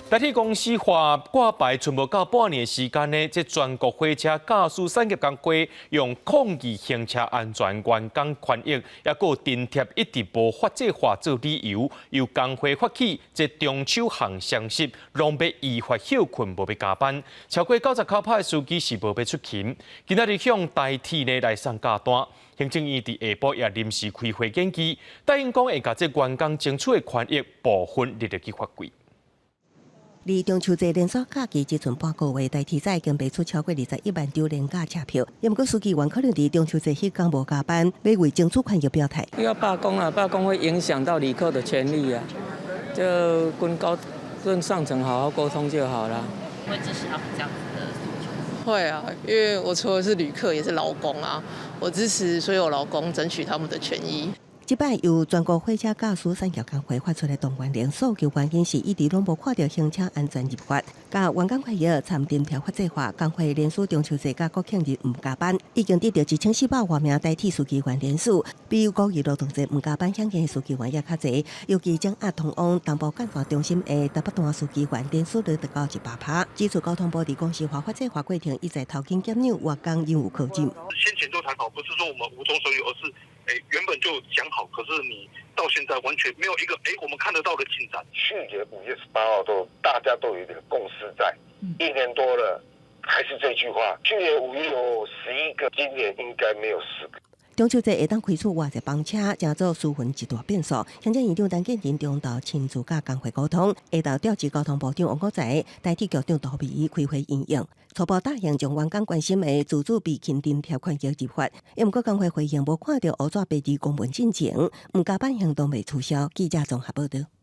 台鐵公司話掛牌賰無夠半年時間呢，這全國火車駕駛產業工會用抗議行車安全、員工權益，抑閣津貼一直無法制化做理由，由工會發起這中秋行雙十，攏欲依法歇睏，無欲加班。超過99%的司機是無欲出勤，今仔日向台鐵呢來送價單。行政院佇下晡也臨時開會研議，答應講會共這員工爭取的權益部分列入去法規。離中秋節連續假期只賰半個月，台鐵已經賣出超過21萬張連假車票。毋過司機員可能佇中秋節彼工無加班，欲為爭取權益表態。要罷工啊！罷工會影響到旅客的權利啊，就跟高跟上層好好溝通就好了。會支持他們這樣子的訴求？會啊，因為我除了是旅客，也是勞工啊，我支持所有勞工爭取他們的權益。這擺由全國火車駕駛產業工會發出的動員令，訴求原因是一直攏無看著行車安全立法，佮員工權益參津貼法制化，工會連續中秋節佮國慶日毋加班，已經得到1400外名台鐵司機員聯署，比五一勞動節毋加班響應的司機員也較濟，尤其掌握通往東部幹線中心的台北段司機員聯署率達到100%。指出交通部佇公司化法制化過程一再偷輕減量，員工猶有可進。先前都談好，不是說我們無中生有，而是原本就講好，可是你到現在完全沒有一個我們看得到的進展。去年5月18號都大家都有一個共識在，一年多了，還是這句話。去年5月有11個，今年應該沒有10個。中秋節會當開出偌濟班車，成做紓困一大變數。行政院長陳建仁中晝親自佮工會溝通，下晝調集交通部長王國材、台鐵局長杜美開會因應，初步答應將員工關心的自主備勤津貼權益立法。毋過工會回應無看著烏紙白字公文進前，毋加班行動未取消。記者綜合報道。